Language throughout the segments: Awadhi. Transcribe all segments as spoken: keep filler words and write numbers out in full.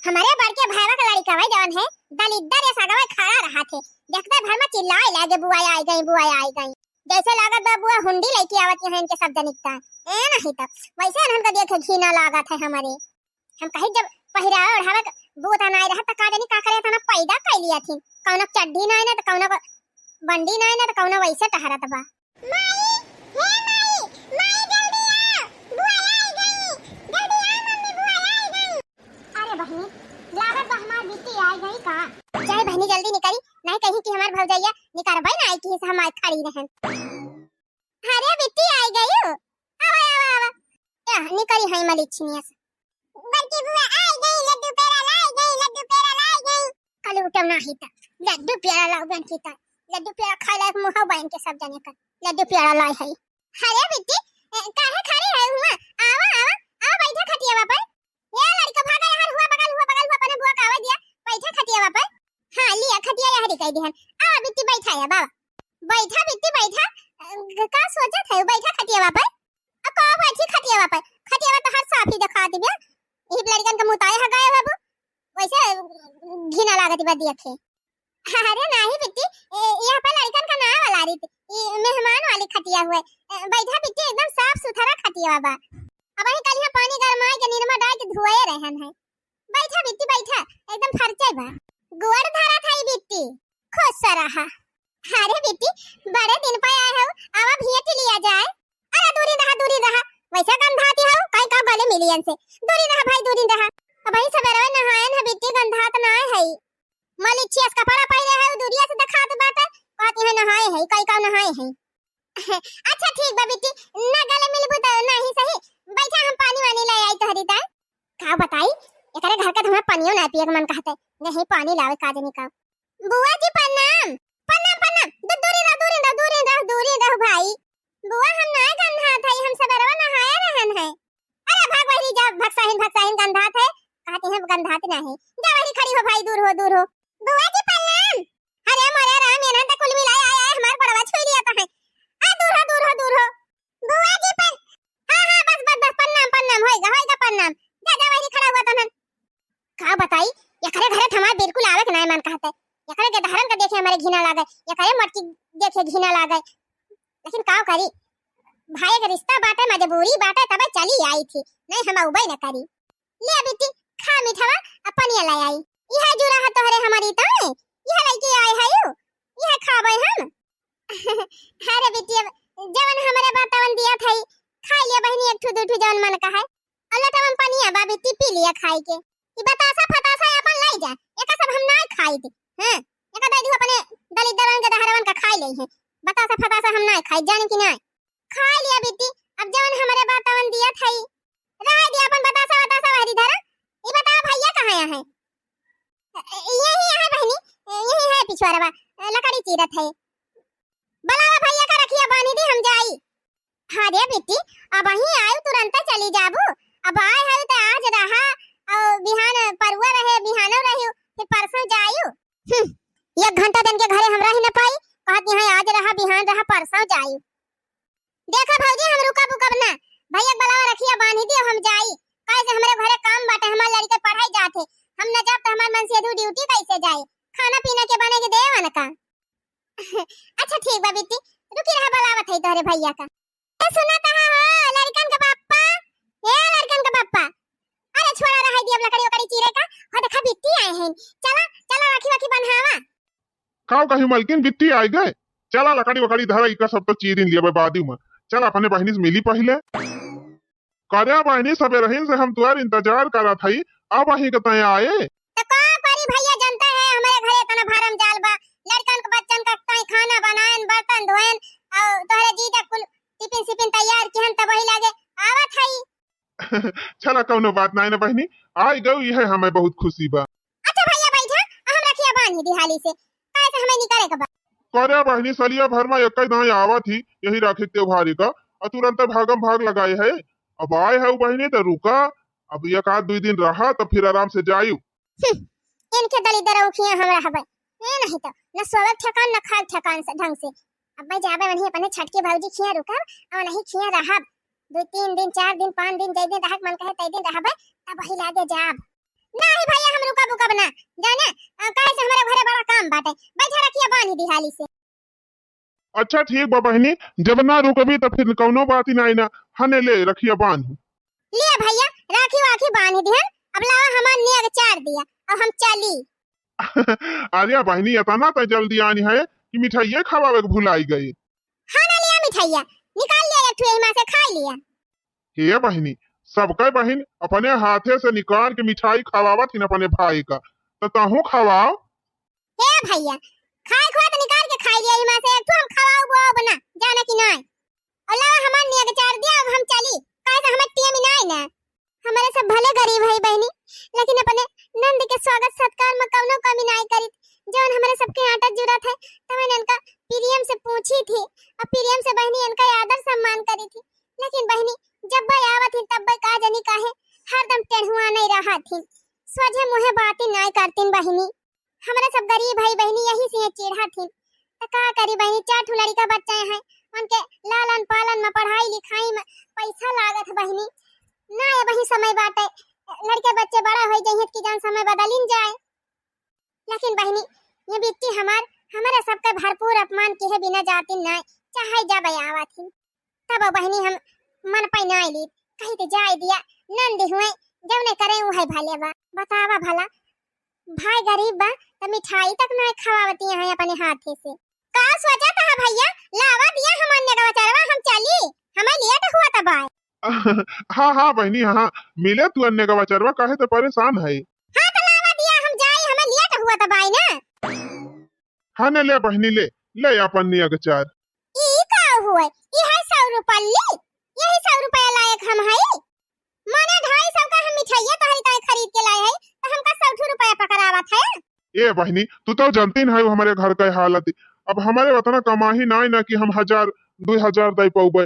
हमरे बड़के भाईवा के लड़िकवा जवन है, दलिद्दर यस अगवे खड़ा रहत है, देखते भर में चिल्लाए लागे, "बुआ आई गई, बुआ आई गई।" जैसे लागत बा बुआ हुंडी लइके आवत हैं इनके सब जनिकता। ए नहीं त वैसे इन्हन का देखे घिना लागत है हमरे। हम कही जब पहिरावे ओढ़ावे के बूता नाई रहत त का जानी का करे तना पैदा कइ लिया थी। कौनो चड्ढी नाई ना त कौनो क-, बंडी नाई ना त कौनो वैसे टहरत बा। माई, हे माई, माई जल्दी आ, बुआ आई गई, जल्दी आ मम्मी बुआ आई गई। अरे बहिनी, लागत बा हमार बिट्टी आई गई का? जाए बहिनी जल्दी निकरी, नहीं कहीं कि हमार भौजैया निकरबे ना आई कि हम आज खड़ी रहन। अरे बिट्टी आई गई हो, आवा आवा आवा। या निकरी है मलिछिनिया से। बड़की बुआ आई गई, लड्डू पेड़ा लाई गई, लड्डू पेड़ा लाई गई। कल उठो ना ही त लड्डू पेड़ा लाओ बन की त लड्डू पेड़ा खाए लायक मुँह बन के सब जने कर लड्डू पेड़ा लाई है। अरे बिट्टी, ए, काहे खड़ी है हुआ? आवा आवा, आवा बैठा खटिया पर। ए लड़का भागा यहाँ हुआ बगल हुआ बगल हुआ अपने बुआ का आवा दिया। बैठा खटिया पर। हाँ लिया खटिया यहाँ दिखाई दिहन। आवा बिट्टी बैठा है बाबा। बैठा बिट्टी बैठा। अ, का सोचत है बैठा खटिया पर। आ का बैठी खटियावा पे? खटियावा तो हर साफी दिखा दिबे। ई लड़कन के मुताए ह गए बाबू। वैसे घिना लागत बा देखे। अरे नाही बिट्टी, ए, यहाँ पे लड़कन का ना वाला रीत, ई मेहमान वाली खटिया हुए। ए, बैठा बिट्टी, एकदम साफ सुथरा खटियावा बा। अब ही कल यहाँ पानी गरमाए के निरमा डाल के धोए रहन है। बैठा बिट्टी बैठा, एकदम फरचे बा। गोड़ धरा था ई बिट्टी, खुश रहा। अरे बिट्टी, बड़े दिन पे आए हो, आवा भेंट लिया जाए। अरे दूरी रहा, दूरी रहा, वैसे गंधाती हो, कहीं का गले मिलियन से। दूरी रहा भाई, दूरी रहा। अब ही सवेरे नहायन है बिट्टी, गंधात ना है। मलिछियस कपड़ा पहने है, दूरिया से दिखात बाटे, कहती है नहाए है, कहीं का नहाए है। अच्छा ठीक बा बिट्टी, ना गले मिलबू त नाही सही। बैठा हम पानी वानी ले आई तोहरी ताई। का बताई, एकरे घर का तो हमें पानियो ना पिए के मन कहते। नहीं पानी लावे का जनी का। बुआ जी प्रणाम। प्रणाम प्रणाम। दू-, दूरी रह, दूरी रह, दूरी रह, दूरी रह भाई। बुआ हम ना गंधात हई, हम सबेरवा नहाए रहन है। अरे भाग वही जा, भक्साहिन, भक्साहिन गंधात है। कहती है गंधात नहीं। जा वही खड़ी हो भाई, दूर हो, दूर हो। बुआ जी प्रणाम। अरे मोरे राम, एनहन त कुल मिलाए आए, आए हमार गोड़वा छुई लिया तो है। आ दूर हो, दूर हो, दूर हो। बुआ जी पर, हाँ, हाँ, बस, बस, बस, प्रणाम, प्रणाम, होइगा, होइगा, प्रणाम। जा, जा, वही खड़ा हुआ तनन। का बताई, एकरे घरे त हमार बिल्कुल आवे के नाय मन कहते। एकरे गेदहरन का देखे हमारे घिना लागे, एकरे मटकी देखे घिना लागे। लेकिन का करी, भाई के रिश्ता बाटे, मजबूरी बाटे, तबे चली आई थी, नहीं हम उबे न करी। ले बिट्टी, खा मिठवा, आ पनिया ले आई। इहे जुरा है तोहरे हमारी तो, इहे लइके आए है यू, इहे खाबे हम। अरे बिट्टी, अब जवन हमरे बा तवन दिया था, खा लिया बहिनी, एक ठू दू ठू जवन मन का है। अल्लाह तवन पनिया बा बिट्टी, पी लिया खाई के। ई बतासा फतासा अपन लाई जा, एका सब हम ना खाई थी। हाँ, एका दे दू अपने दलित दवन के दहरवन का खाई ले है। बतासा फतासा हम ना खाई, जाने की ना। खाई लिया बिट्टी, अब जवन हमरे बा तवन दिया था। रहे दिया अपन बतासा वतासा वहरी धरा। ई बताओ भैया कहाँ है? यही है बहिनी, यही है पिछुआरवा, लकड़ी चीरत है। बुलावा भैया का रखिया बांधी दी, हम जाई। हाँ रे बिट्टी, अब वहीं आयु तुरंत चली जाबू। अब आए है तो आज रहा, और बिहान परुआ रहे, बिहानो रही, फिर परसों जायु। हम्म, एक घंटा दिन के घरे हम रही न पाई, कहत यहाँ आज रहा, बिहान रहा, परसों जायु। देखा भौजी, हम रुकब उकब ना। भैया के बुलावा रखिया बांधी दियो, हम जाई। काहे से हमरे घरे काम बाटे, हमार लड़के पढ़ाई जात है। हम न जाब त हमार मनसेधु ड्यूटी कैसे जाए? खाना पीना के बने के देवन का? अच्छा ठीक बा बिट्टी, रुकी रहा, बुलावत है तोहरे भैया का। ए सुना कहा हो लड़कन का पापा, ए लड़कन का पापा, अरे छोड़ा रहा दिया लकड़ी उकड़ी चीरे का। हो देखा बिट्टी आए हैं, चला चला राखी वाखी बंधावा। काव कही मलकिन, बिट्टी आई गए। चला लकड़ी वकड़ी धरा, इका सब तो चीरिन लिया बादी में। चला अपने बहिनी से मिली पहिले। करे बहिनी, सबेरहिन से हम तुहार इंतजार करत हई, अब अही के तय आए। तो का करी भैया, जानता है हमारे घरे इतना भरम जाल बा, लड़कन के बच्चन का कहीं खाना बनाएन, बर्तन धोएन, और तोहरे जीजा कुल टिफिन सिफिन तैयार किहन, तब वही लागे आवत हई। चला कौनो बात नाई ना बहिनी, आई गऊ, यह हमें बहुत खुशी बा। अच्छा भैया बैठा, हम रखिया बांधी दी हाली से, काहे से हमें निकले के बा। करे बहिनी, सलिया भर में एक ही दाई आवत ही, यही राखी के त्योहारी का, और तुरंत भागम भाग लगाए है। अब आए है बहिनी तो रुका, अब एक आध दुई दिन रहा तो फिर आराम से जायु। हम्म, इनके दलिद्दर उखिया हम रहबे। ए नहीं तो, न सोवे ठेकान, न खाए ठेकान से ढंग से। अब मैं जाबे वहीं अपने छटके भौजी खिया रुकब, और नहीं खिया रहब। दो तीन दिन, चार दिन, पाँच दिन, जै दिन रहक मन कहे तै दिन रहबे, तब वही लागे जाब। नाही भइया, हम रुकब उकब ना, जाने, अ, काहे से हमरे घरे बड़ा काम बाटे। बैठा रखिया बांधी दिहाली से। अच्छा ठीक बा बहिनी, जब ना रुकबी त फिर कौनो बात ही नाही ना। हने ले रखिया बांध। लिया भइया, राखी वाखी बांध दिहन, अब लावा हमार नेग चार दिया, अब हम चली। अरे बहिनी, इतना त जल्दी आनी है कि मिठाइये खवावे के भुलाई गई। हाँ ना, लिया मिठाइया, निकाल लिया एक ठो एहिमा से, खाई लिया। हे बहिनी, सबके बहिन अपने हाथे से निकाल के मिठाई खवावत हिन अपने भाई का, त तहूँ खवाओ। हे भइया, खाए खोए त निकाल के खाई लिया एहिमा से, एक ठो हम खवाओ बोब ना, जाना कि नाय। और लावा हमार नेग चार दिया, अब हम चली, काहे से हमार टीएम नाय ना। हमरे सब भले गरीब है बहिनी, लेकिन अपने नंद के स्वागत सत्कार में कौनो कमी नाय करित। जौन हमरे सबके आटा जुरत है, तवन इनका प्रेम से पूछी थी, और प्रेम से बहिनी इनका आदर सम्मान करी थी। लेकिन बहिनी, जब भाई आवत ही, तब भाई का जनी काहे हरदम टेढ़ुआ नहीं रहा थी। सोझे मुँहे बाती नाय करतीन बहिनी। हमरे सब गरीब है बहिनी, यही से ये चिढ़ा थी। त का करी बहिनी, चार ठो लड़का बच्चे हैं, उनके लालन पालन में, पढ़ाई लिखाई में पैसा लागत है बहिनी। ना ये वही समय बाटे, लड़के बच्चे बड़ा हो जाइए कि जान समय बदलिन जाए। लेकिन बहिनी, ये बिट्टी हमार, हमरे सबके भरपूर अपमान किहे बिना जातिन नाय, चाहे जब आवत ही। तब बहिनी हम मन पे नाय ली, कही त जाए दिया, नंद हुए, जौने करे उहे भले बा। बतावा भला, भाई गरीब बा, त मिठाई तक नाय खवावती हैं अपने हाथे से। का सोचत है भइया, लावा दिया हमार नेगवा चरवा, हम चली, हमें लेट हुआ त बाय। हाँ, हाँ, बहिनी, हाँ, हाँ, मिले तू अन्य का बचरवा, काहे त परेशान है? हाँ, त लावा दिया, हम जाई, हमें लेट हुआ त बाई ना। हाँ, ने ले बहिनी, ले, ले अपन निया के चार। ई का हुए? ई है सौ रुपल्ली? यही सौ रुपया लायक हम है? माने ढाई सौ का हम मिठाइया तोहरी ताई खरीद के लाए है, त हमका सौ ठो रुपया पकड़ावत है? ए बहिनी, तू तो जानती न है हमरे घर का हालत। अब हमरे उतना कमाही नाय ना कि हम हजार, दुई हजार दे पउबे।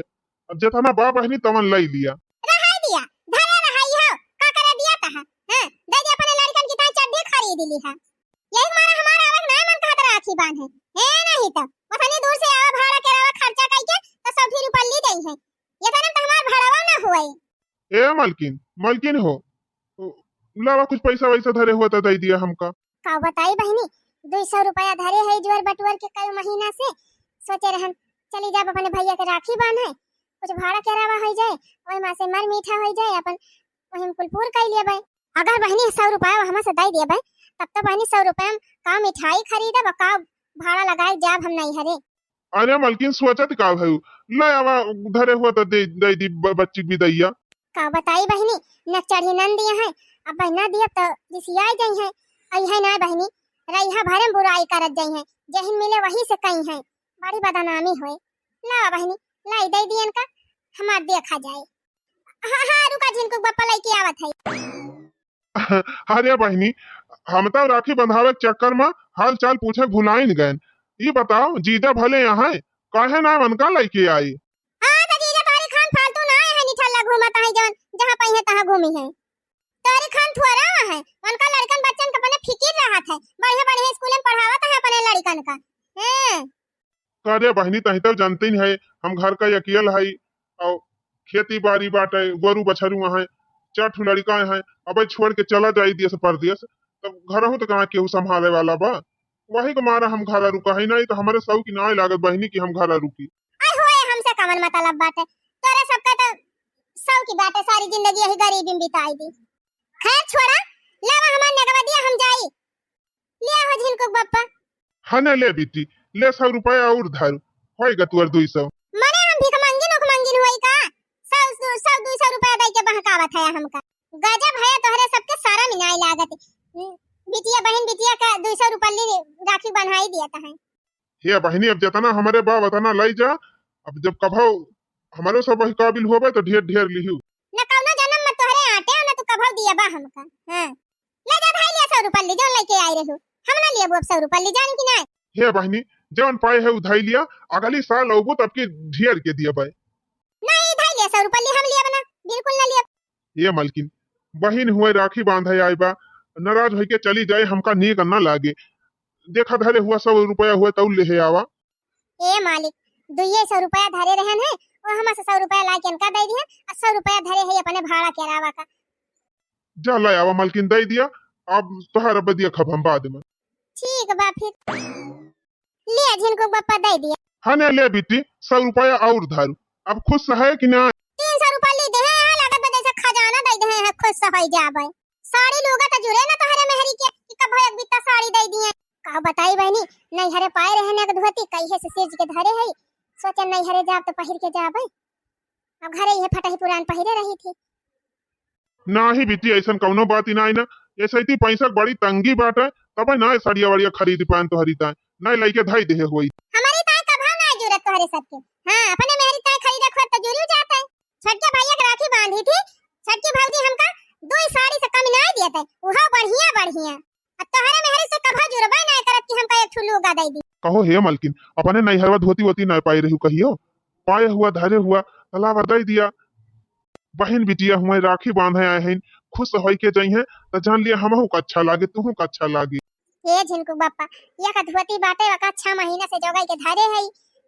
अब जेतना बा बहिनी तवन लई लिया। रहाई दिया, धरे रहाई हो, का करे दिया तहा? हाँ, दे दे अपने लड़कन की ताई चड्ढी खरीद ली है। यही मारे हमारा आवे ना मन कहत राखी बांधे। हे नहीं तो, उतनी दूर से आवा भाड़ा के रवा खर्चा कई के, तो सौ रुपया ली दे है। ये तो ना तो हमार भाड़वा ना हुए। ए मलकिन, मलकिन हो, लावा कुछ पैसा वैसा धरे हुआ तो दे दिया हमका। का बताई बहिनी, दुई सौ रुपया धरे है जुअर बटुअर के कई महीना से। सोचे रहन चली जाब अपने भैया के राखी बांधे, कुछ भाड़ा किरावा हो जाए, वही मा से मर मीठा हो जाए, अपन वही में कुल पूर कर लिया भाई। अगर बहिनी सौ रुपया हमा से दे दिया भाई, तब तो बहिनी सौ रुपया में का मिठाई खरीदब, का भाड़ा लगाए जाब हम नहीं हरे। अरे मलकिन, सोचत का भयू, ले आवा, धरे हुआ तो दे, दे दी ब-, बच्ची की बिदैया। का बताई बहिनी, न चढ़ी नन दिया है, अब बहिना दिया तो रिसियाई गई है। आई है ना बहिनी, रैहा भरे में बुराई करत जाई है, जहिन मिले वही से कई है, बड़ी बदनामी होए। लावा बहिनी, लाई दे दियन का, हमार देखा जाए। हाँ, हाँ, रुका झिनकुक बप्पा लइके आवत है। अरे बहिनी, हम तो राखी बंधावे के चक्कर में हाल चाल पूछे भुलाइन गए। ई बताओ, जीजा भले यहाँ है, काहे ना उनका लइके आई? हाँ, तो जीजा तोहरी खान फालतू ना है, निठल्ला घूमत है जवन, जहाँ पई है तहाँ घूमी है। तोहरी खान थोड़ा है, उनका लड़कन बच्चन का अपने फिकिर रहत है, बढ़िया बढ़िया स्कूल में पढ़ावत है अपने लड़कन का। हैं? का रे बहिनी, तही तो जानते ही है, हम घर का अकेल है, और खेती बाड़ी बाटे, गोरू बछरू हैं, चार ठो लड़का हैं, अब छोड़ के चला जाई देश परदेश, तब घर हो तो कहाँ केहू संभाले वाला बा? वही के मारा हम घर रुका है, नहीं तो हमारे सौ की नाय लागत बहिनी कि हम घर रुकी। आय होए, हमसे कवन मतलब बाटे? तोरे सबका तो सौ की बाटे, सारी जिंदगी यही गरीबी में बिताई दी। खैर छोड़ा, लावा हमार नेगवा दिया, हम जाई। ले हो झिनकुक बप्पा। हाँ ना, ले बिट्टी, ले सौ रुपया और धर, होएगा तुअर दुई सौ। मने हम भीख मंगिन उख मंगिन होई का? सौ, सौ, दुई सौ रुपया दे के बहकावत है हमका। गजब है तोहरे सबके, सारा मिनाई लागत। बिटिया बहिन बिटिया का दुई सौ रुपया ले राखी बंधाई दिया तहै। हे बहिनी, अब जितना हमरे बा उतना लई जा। अब जब कभो हमरो सब वही काबिल होबे तो ढेर ढेर लिहू। न कौनो जन्म में तोहरे आटे, न तू कभो दिया बा हमका। हाँ। ले जा धाई लिया सौ रुपया ली, जौन लेके आई रहू। हम ना लिया अब सौ रुपया ली, जान कि नहीं? हे बहिनी, जौन पाए है उ धाई लिया, अगली साल अउबू तब की ढेर के दिया बाय। नहीं, धाई लिया सौ रुपया ली, हम लिया बना, बिल्कुल ना लिया। ये मलकिन, बहिन हुए राखी बांधे आए बा, नाराज होई के चली जाए, हमका नीक ना लागे। देखा धरे हुआ सौ रुपया हुआ तौ ले आवा। ए मालिक, दुइये सौ रुपया धरे रहन है, वो हमा से सौ रुपया ला के इनका दे दिया, और सौ रुपया धरे है अपने भाड़ा के अलावा का। जा ला आवा मलकिन, दे दिया, अब तोहर बदिया खब हम बाद में। ठीक बा फिर। ले झिनकू बप्पा दे दिया। हने ले बिट्टी, सौ रुपया और धरू। अब खुश है कि ना? तीन सौ रुपया ले दे हैं, यहाँ लागत बा जैसे खजाना दे दे हैं, खुश है जाबे। साड़ी लूगा त जुरे ना तोहरे मेहरी के कि कब एक बित्ता साड़ी दे दिए। का बताई बहनी, नैहरे पाए रहे ने एक धोती, कहिए से सेज के धरे है। सोचे नैहरे जाब त पहिर के जाबे। अब घरे ये फटही पुरान पहिरे रही थी। नाही बिट्टी, ऐसन कौनो बात ही नाही ना। ऐसे ही पैसा के बड़ी तंगी बाटे, तबे ना साड़िया वाड़िया खरीद पाएन तोहरी ताए। ना लइके धई देहे होई। हमारी ताए कभा ना जरूरत तोहरे सबके। हाँ, अपने मेहरी ताए खरीदे खोर त जरूर जात है। छोटके भैया के राखी बांधी थी, छोटकी भौजी हमका दो ही साड़ी से कम ना दिए थे, उहो बढ़िया बढ़िया। अब तोहरे मेहरी से कभा जुड़बे ना करत कि हमका एक ठो लूगा दे दी। कहो हे मलकिन, अपने नैहरवा धोती वोती ना पाए रहू कहियो, पाए हुआ धरे हुआ तलावा दे दिया। बहिन बिटिया हुए राखी बांधे आए हैं, खुश होई के जइहें, त जान लिया हमहू का अच्छा लागे, तुहू का अच्छा लागे। ए झिनकू बापा, यह का धोती बाटे, वका छह महीना से जोगाई के धरे है,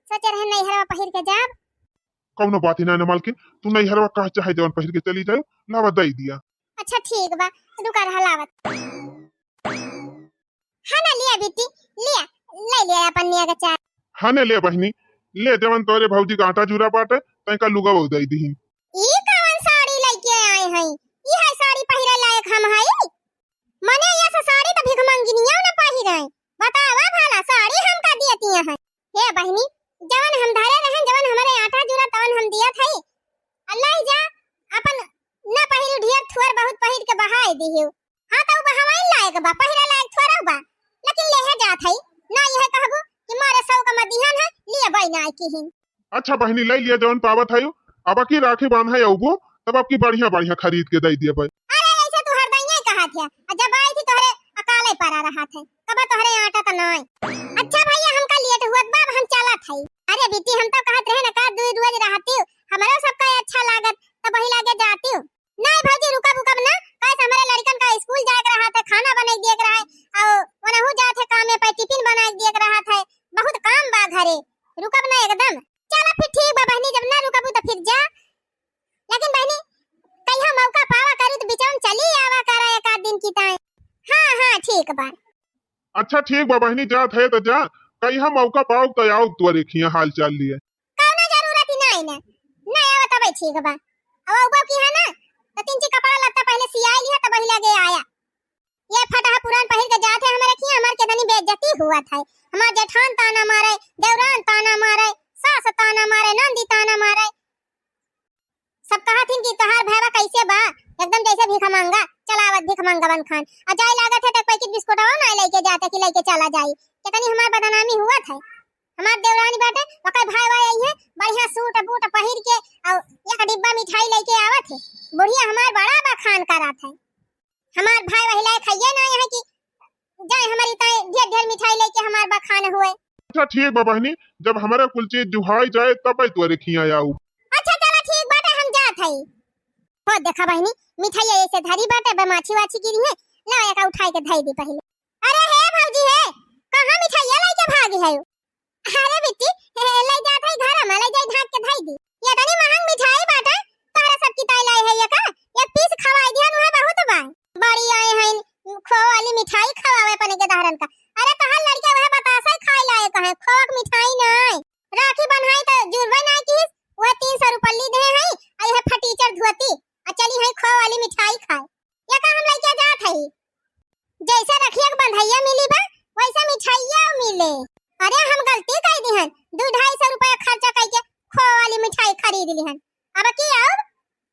सोचे रहे नैहरवा पहिर के जाब। कौनो बात ही ना, ना मलकिन, तू नैहरवा कह चाहे जवन पहिर के चली जाओ, लावा दे दिया। अच्छा ठीक बा, रुका रहा लावत। हाँ ना, लिया बिट्टी, लिया, ले लिया अपन निया के चार। हाँ ने ले बहिनी, ले जवन तोरे भौजी का आटा जूरा बाटे, तैका लुगा वो दे दीही। ई कवन साड़ी लइके आए हैं? ई है साड़ी पहिरे लायक हम हई? मने ये से साड़ी त भिखमंगिनिया न पहिरे। बतावा भला, साड़ी हमका दियतिया है। हे बहिनी, जवन हम धरे रहन, जवन हमरे आटा जूरा तवन हम दियत हई। अल्लाह जा, अपन न पहिरू ढेर थोर बहुत पहिर के बहाए दिहियो। हाँ, त उ बहवाइन लायक बा, पहिरे लायक थोरक बा, लेकिन लेहे जात हई, ना यह कहबू कि मारे सौ का मदिहन है, लिए बाई ना किहिन। अच्छा बहिनी, ले लिया जवन पावत है, अब की राखी बांधे अउबू, तब आपकी बढ़िया बढ़िया खरीद के दे दिया भाई। अरे, ऐसे तू हरदइया ही कहत है, आ जब आई थी तोहरे अकाले परा रहत है, कब तोहरे आटा त नाय। अच्छा भैया, हमका लेट हुअत बा, अब हम चलत हई। अरे बिट्टी, हम तो कहत रहे ना का, दू रोज रहती, हमरो सबका अच्छा लागत, त वही लागे जाती। नहीं भौजी, रुकब उकब ना, काहे से हमरे लड़कन का स्कूल जाए के रहा था, खाना बनाए दिए के रहा है, और वनहु जात है काम में, पे टिफिन बनाए दिए के रहा था, बहुत काम बा घरे, रुकब ना एकदम। चला फिर ठीक बा बहनी, जब ना रुकबू तो फिर जा। लेकिन बहनी, कहियो मौका पावा करू तो बिचवन चली आवा करा एक आध दिन की ताई। हाँ, हाँ, ठीक बा। अच्छा ठीक बा बहनी, जात है तो जा, कहियो मौका पाओ तो आओ, तोरे खिया हाल चाल लिए। कौनो जरूरत ही नहीं ना, नहीं आवा तबे ठीक बा। अब ऊपर की है ना, तो तीन ची कपड़ा लत्ता पहले सियाई लिया, तब वही लगे आया। ये फटहा पुरान पहिर के जात है हमारे खिया, हमार केतनी बेइज्जती हुआ था। हमार जेठान ताना मारे, देवरान ताना मारे, सास ताना मारे, नंदी ताना मारे। सब कहत हिन कि तोहार भैया कैसे बा, एकदम जैसे भिखमंगा, चलावत भिखमंगा बन खान। आ जाए लागत है तो पैकेट बिस्कुटवा ना लेके जाते कि लेके चला जाई। केतनी हमार बदनामी हुआ था। हमार देवरानी बाटे, ओकर भाई वाई आई है, बढ़िया सूट बूट पहिर के, और एक डिब्बा मिठाई लेके आवत है। बुढ़िया हमार बड़ा बखान करत है। हमार भाई वही लायक है ये ना है कि जाए हमारी ताई ढेर ढेर मिठाई लेके हमार बखान हुए। अच्छा ठीक बा बहनी, जब हमारा कुल चीज जुहाई जाए तब तोरे खिया आऊ। अच्छा चला ठीक बाटे, हम जात हई। हो देखा बहनी, मिठाई ऐसे धरी बाटे, बे माछी वाछी गिरी है, ला एका उठाई के धई दी पहले। अरे हे भौजी हे, कहाँ मिठाइया लेके भागी है? अरे बिट्टी, हे, ले जात है घर में, ले जाई ढाक के धई दी। ये तनी महंग मिठाई बाटे, तोहरा सब की ताई लाई है ये का? ये पीस खवाई दिहन, उहे बहुत बा। बड़ी आए हैं, खोवा वाली मिठाई खवावे अपने के दहरन का। अरे तोहर लड़का वह बतासा ही खाए लायक है, खोवा के मिठाई नहीं। राखी बन्हाई तो जुड़बे नहीं किस, वह तीन सौ रुपया ली दे है, आ यह फटीचर धोती, आ चली है खोवा वाली मिठाई खाए। ये का हम लइके जात हई? जैसे रखिया के बंधैया मिली बा, वैसे मिठाइया मिले। अरे हम गलती कर दिहन, दू ढाई सौ रुपया खर्चा करके खोवा वाली मिठाई खरीद लिहन। अब की आउब,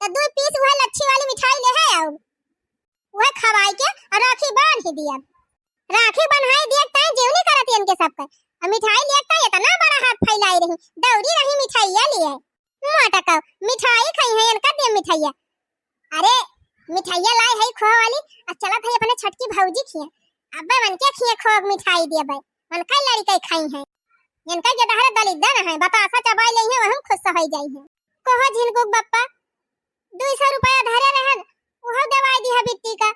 तो दू पीस वह लच्छी वाली मिठाई ले है आउब, वह खवाई के और राखी बांध ही दिया। राखी बन्हाई दिया ताई जीवनी करत इनके सबके। अब मिठाई लिया ताई इतना बड़ा हाथ फैलाई रही, दौड़ी रही मिठाइया लिए। मोटका मिठाई खाई है, इनका दे मिठाइया। अरे, मिठाइया लाई है खोआ वाली, आ चलत है अपने छोटकी भौजी खिया। अब्बे मन के खिया खोआ के मिठाई दिया बे, मन का लड़का खाई है। इनका के दहरे दलिद्दन है, बतासा चबाई ले है, वहम खुश हो जाई है। कहो झिनकुक बप्पा, दू सौ रुपया धरे रहन, उहो दवाई दिया बिट्टी का।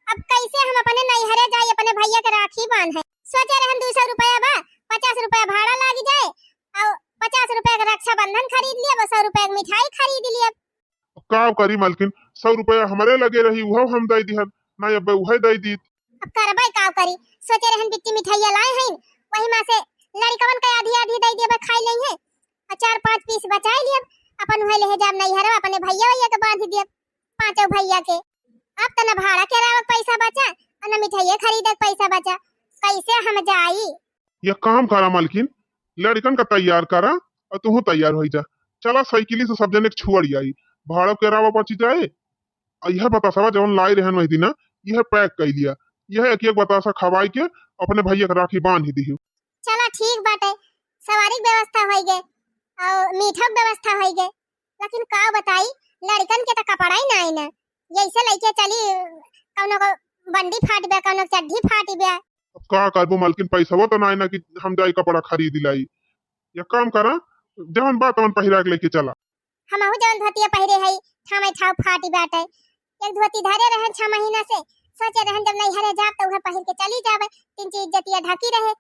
अब कैसे हम अपने नैहरे जाई, अपने भैया के राखी बांधे? सोचे रहन दू सौ रुपया बा, पचास रुपया भाड़ा लागी जाए, और पचास रुपया के रक्षाबंधन खरीद लिया, सौ रुपया के मिठाई खरीद लिया। का करी मलकिन, सौ रुपया हमरे लगे रही, उहो हम दे दिहन, ना अब उहे दे दी। अब करबै का करी, सोचे रहन बिट्टी मिठाइया लाए हैं, वही मा से लड़िकवन का आधी आधी दे देबे, खाई लेइहें, और चार पाँच पीस बचाई लियब, अपन वही ले जाब नैहरवा, अपने भैया वैया के बांध देब, पांचों भैया के। अब त न भाड़ा किरावा के पैसा बचा, और न मिठाइया खरीदे के पैसा बचा, कैसे हम जाई? ये काम करा मलकिन, लड़िकन का तैयार करा और तुहू तैयार होई जा। चला साइकिली से सब जने के छुअड़ आई, भाड़ा किरावा बची जाए। और यह बतासवा जवन लाई रहन वही दिना, यह पैक कर लिया, यह एक एक बतासा खवाई के अपने भैया के राखी बांध ही दिहू। चला ठीक बाटे, सवारी के व्यवस्था होई गए और मीठा के व्यवस्था होई गए, लेकिन का बताई, लड़िकन के त कपड़ा ही ना आई ना, जैसे लइके चली, कौनो को बंडी फाट बे, कौनो चड्ढी फाट बे। अब का करबो मलकिन, पैसवा तो ना आई ना कि हम जाई कपड़ा खरीद लाई। एक काम करा, जवन बा तवन पहिरा के लेके चला। हमहू जवन धोतिया पहिरे हई, ठामे ठाव फाटी बाटे। एक धोती धरे रहन छह महीना से, सोचे रहन जब नैहरे जाब त उहे पहिर के चली जाबे, तीन चीज जतिया ढकी रहे,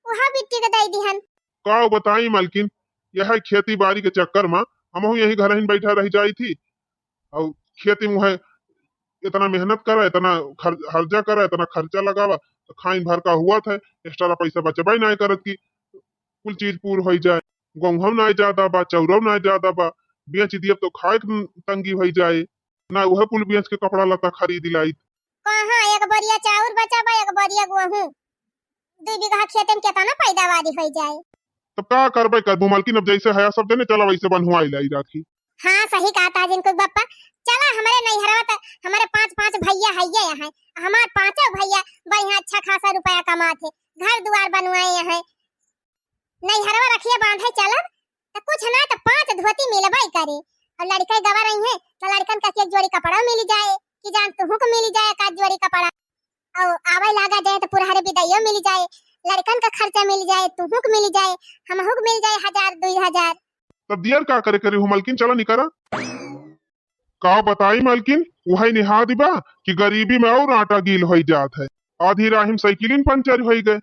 उहा बिट्टी के दई दिहन। का बताई मलकिन, यह खेती बाड़ी के चक्कर मा हमहू यही घर ही बैठा रह जाई थी। और खेती में है, इतना मेहनत करा, इतना खर्च, हर्जा करा, इतना खर्चा लगावा, तो खाइन भर का हुआ था, एक्स्ट्रा पैसा बचबे नहीं करत की कुल चीज पूर होई जाए। गेहूं ना ज्यादा बा, चौरव ना ज्यादा बा, बेच दियब तो खाए के तंगी होई जाए, ना वह कुल बेच के कपड़ा लत्ता खरीद लाइत। कहाँ एक बोरिया चाउर बचा बा, एक बोरिया गेहूं, दुई बीघा खेते में केतना पैदावारी होई जाए। तब का करबे करबू मलकिन, अब जैसे हया सब जने चला वैसे बन्हुआई लाई राखी। हाँ, सही कहा था झिनकू बप्पा। चला हमरे नैहरवा त हमरे पांच, पांच भैया हइये हैं, हमार पांचों भैया बढ़िया अच्छा खासा रुपया कमात है, घर दुआर बनवाए हैं, नैहरवा रखिए बांधे चलब, त कुछ ना त पांच धोती मिलबे करे। और लड़के गवा रही हैं, त लड़कन का एक जोड़ी कपड़ा मिल जाए, कि जान तुहू को मिल जाए एक आध जोड़ी कपड़ा। और आवे लागा जाए त पुरहरे बिदाइयो मिल जाए, लड़कन का खर्चा मिल जाए, तुहू को मिल जाए, हमहू को मिल जाए हजार, दुई हजार। तब दियर का करे करे हो मलकिन, चला निकरा। का बताई मालकिन, उहइ निहाद बा कि गरीबी में और आटा गील होई जात है। आधी राही में साइकिलिन पंचर होई गए।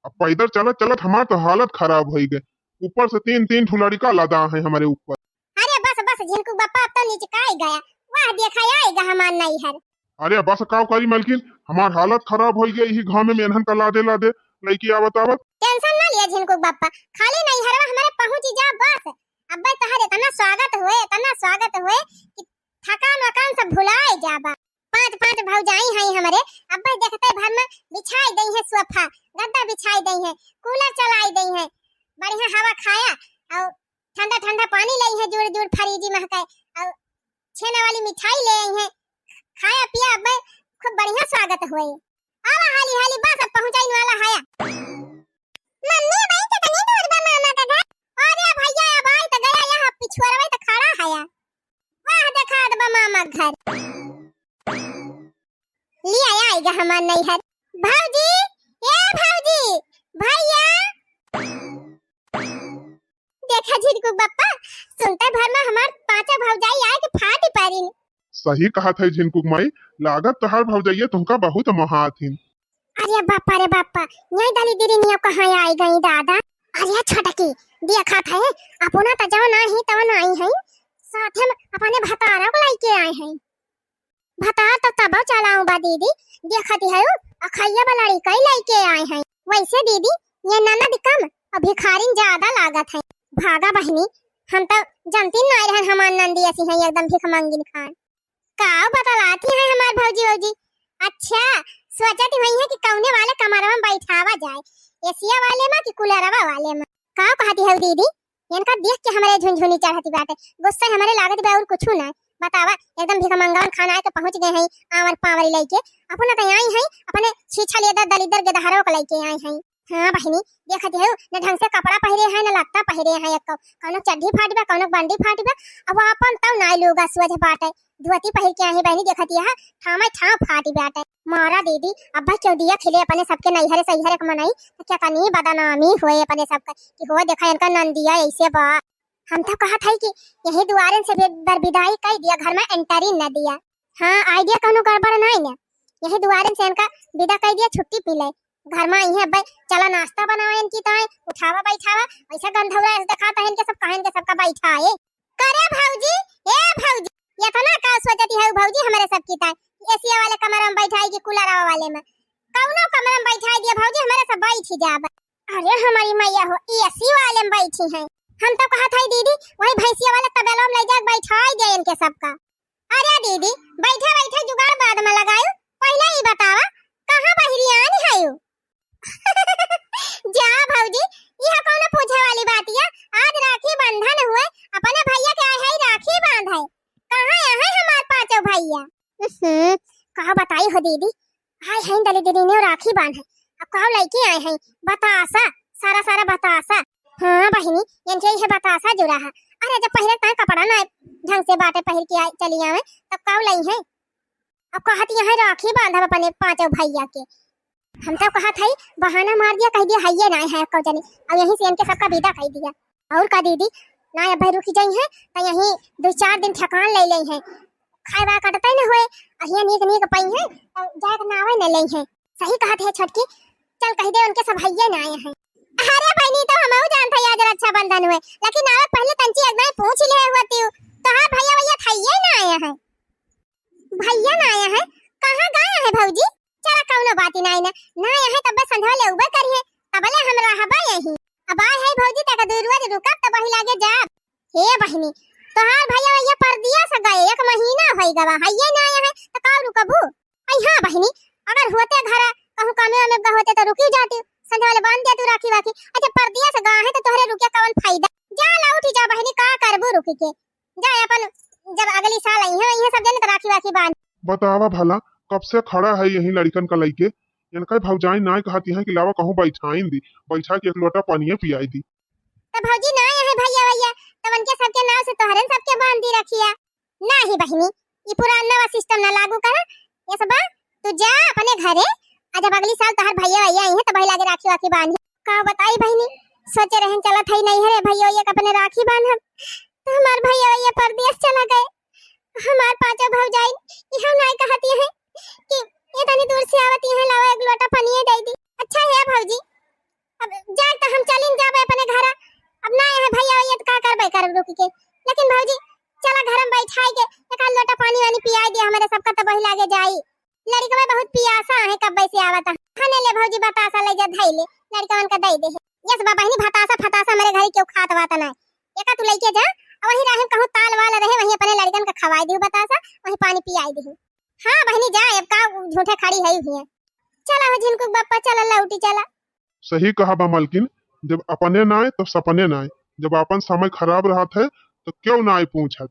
अब पैदल चलत चलत हमार तो हालत खराब होई गए, ऊपर से तीन तीन ठो लड़िका लदा है हमरे ऊपर। अरे बस बस झिनकू बप्पा, अब तो निचकाई गया। वाह देखा आएगा हमार नैहर। अरे बस काव करी मालकिन, हमार हालत खराब होई गई यही घामे में एनहन का लादे लादे लइकी आवत आवत। टेंशन ना लिया झिनकू बप्पा, खाली नैहरवा हमरे पहुँची जा बस। अब्बे तोहर इतना स्वागत हुए, इतना स्वागत हुए कि थकान वकान सब भुलाए जाबा। पांच पांच भौजाई हैं हमरे, अब्बे देखते भर में बिछाई दई है सोफा, गद्दा बिछाई दई है, कूलर चलाई दई है, बढ़िया हवा खाया और ठंडा ठंडा पानी लई है, जुड़ जुड़ फरीजी महके और छेना वाली मिठाई ले आई है, खाया पिया अब्बे खूब बढ़िया स्वागत हुए। आवा हाली हाली, बस अब पहुंचाइन वाला हया। मम्मी, भाई कितनी दूर बा मामा का घर? अरे भैया, अब आई त गया, यहाँ पिछुआरवे त खड़ा हया। वाह, देखा त बा मामा का घर। लिया आएगा हमार नैहर। भौजी, ए भौजी, भैया। देखा झिनकू बप्पा, सुनते भर में हमार पांचों भौजाई आए के फाटी परिन। सही कहत है झिनकुक माई, लागत तोहार भौजैया तुमका बहुत मोहात हिन। अरे बापा रे बापा, यही दली दीदी नियो कहाँ आई गई दादा। अरे छोटकी, देखत है, अपना त जवन आई तवन आई है, साथे में अपने भतारा को लइके आए हैं। भतार तो तबो चलाऊ बा दीदी, देखत है अखैया बा लड़िका ही लइके आए हैं। वैसे दीदी, ये ननद कम और भिखारिन ज्यादा लागत है। भागा बहिनी, हम तो जानती नहीं रहन हमार नंदी ऐसी है एकदम भिखमंगिन खान। का बतलाती है हमार भौजी वौजी? अच्छा, सोचत ही है कि कौने वाले कमरवा में बैठावा जाए, एसिया वाले में कि कूलरवा वाले में। का कहती है दीदी? इनका देख के हमरे झुनझुनी चढ़ती बाटे, गुस्सा हमरे लागत बा और कुछ ना। बतावा, एकदम भिखमंगवन खान आए के पहुंच गए हैं, आंवर पांवरी लइके। अपना तो आई हैं, अपने छीछा लेदर दलिदर गेदहरो को लइके आए हैं। हाँ बहिनी, देखत हऊ, न ढंग से कपड़ा पहिरे हैं, न लत्ता पहिरे हैं, एको कौनो चड्ढी फाटी बा, कौनो बंडी फाटी बा। अब आपन तब नाई लोगा सोझ बाटे, धोती पहिर के आही बहिनी, देखत यह ठामे ठाम फाटी बाटे। मारा दीदी, अब भाई क्यों दिया खिले अपने सबके नैहरे सैहरे के मनई, तो क्या कनी बदनामी होए अपने सबके कि हो देखा इनका नंदिया ऐसे बा। हम तो कहत है कि यही दुआरन से बे-, बर विदाई कई दिया, घर में एंट्री न दिया। हाँ, आइडिया कौनो गड़बड़ नाई न। यही दुआरन से इनका विदा कई दिया, छुट्टी पी ले। घर में इहे अब्बे चला नाश्ता बनावे इनकी ताई, उठावा बैठावा, ऐसा गंधौरा ऐसे दिखाता है इनके सब, कहाँ इनके सबका बैठाए। करे भौजी, ए भौजी, इतना का सोचती है भौजी हमरे सबकी ताई, एसिया वाले कमरा में बैठाई कि कूलर वाले में? कौनो कमरा में बैठाई दिया भौजी, हमरे सब बैठी जाब। अरे हमारी मैया हो, एसी वाले में बैठी हैं। हम तो कहत हई दीदी, वही भैंसिया वाला तबेला में ले जाके बैठाई दे इनके सबका। अरे दीदी, बैठे बैठे जुगाड़ बाद में लगायू, पहले ही बतावा, कहाँ बहिरियान हयू? जा भौजी, यह कौनो पूछे वाली बातिया? आज राखी बंधन हुए, अपने भैया के आए हैं राखी बांधे। कहाँ आए हैं हमार पांचों भैया? हम्म, का बताई हो दीदी, आए हैं दली दीदी ने राखी बांधे। अब का लइके आए हैं? बतासा, सारा सारा बतासा। हाँ बहिनी, इनके यह बतासा जुरा है। अरे जब पहिरे ताए कपड़ा ना ढंग से बाटे पहिर के आए, चली आवे, तब का लई हैं? अब कहत यहाँ राखी बांधब अपने पांचों भैया के। हम तो कहत हई बहाना मार दिया, कह दिया हइये ना है एको जनी, अब यहीं से इनके सबका विदा कह दिया। और का दीदी, ना अब रुकी जाई हैं तो यहीं दो चार दिन ठेकान ले ले हैं, खाए वाए कटते न होए, अहिया नीक नीक पई हैं तो जाए के नावे न ले हैं। सही कहत है छोटकी, चल कह दे उनके सब हइये ना आए हैं। अरे बहनी, तो हमहू जानत हई आज रक्षाबंधन हुए, लेकिन नावे पहले तंची एक बार पूछ ले हुआ तू, तोहार भैया भैया हइये ना आए हैं। भैया ना आया है? कहाँ गया है भौजी? चला कौनो बात ही ना, ना आया है तब संध्या ले उबे करिए, तबले हम रहबा यहीं। अब आए है भौजी तक दू रोज रुकब तब वही लागे जाब। हे बहिनी, तोहार भैया भैया परदिया से गए, एक महीना होई गवा, हइये ना आया है तो का रुकबू? आई हाँ बहिनी, अगर होते घर कहूँ कामे वामे गए होते तो रुकी जाती, संध्या वाले बांध देती राखी वाखी। अच्छा परदिया से गए हैं तो तोहरे रुके कवन फायदा? जा लौटी जा बहिनी, का करबू रुकी के? जा अपन, जब अगली साल आई है, आई है सब जने तो राखी वाखी बांध। बतावा भला, कब से खड़ा है यहीं लड़िकन का लइके, इनका भौजाई नाय कहती हैं कि लावा कहूँ बैठाइन दी, बैठा के एक लोटा पानिये पियाई दी। तो भौजी ना आए हैं भैया भैया, तब उनके सबके नाव से तोहरे सबके बांध दी रखिया। नाही बहिनी, ई पुराना वा सिस्टम ना लागू करा। ये सब बा, तू जा अपने घरे, आ जब अगली साल तोहार भैया भैया आई हैं तो भाई लागे राखी वाखी बांधी। का बताई बहिनी, सोचे रहन चलत हई नैहरे भैया भैया के अपने राखी बांधब, तो हमार भैया भैया परदेश चला गए। हमार पांचों भौजाई ई हम नाय कहती हैं कि इतनी दूर से आवती हैं, लावा एक लोटा पानिये दे दी। अच्छा है भौजी, अब जाए तो हम चलिन जाबे अपने घर। अब ना आए हैं भैया भैया तो का करबे करब रुक के, लेकिन भौजी चला घर में बैठाई के एक आध लोटा पानी वानी पियाई दे हमरे सबका, तो वही लागे जाई। लड़िकवा बहुत पियासा है, कब्बे से आवत है। हने ले भौजी बतासा ले जा धई ले, लड़िकवन का दे दे। यस बा बहिनी, भतासा फतासा हमरे घरे केहू खात वात ना। एका तू लइके जा, और वहीं राहिन कहूँ ताल वाल रहे, वहीं अपने लड़िकन का खवाई दिहू बतासा, वहीं पानी पियाई दिहू। हाँ बहिनी जा, अब का झूठे खड़ी है हुई। चला हो झिनकुक बप्पा, चला लौटी चला। सही कहा बा मलकिन, जब अपने ना आए तो सपने ना आए। जब आपन समय खराब रहत है तो क्यों ना आए पूछत।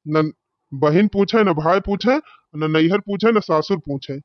न बहिन पूछे, न भाई पूछे, न नैहर पूछे, न सासुर पूछे।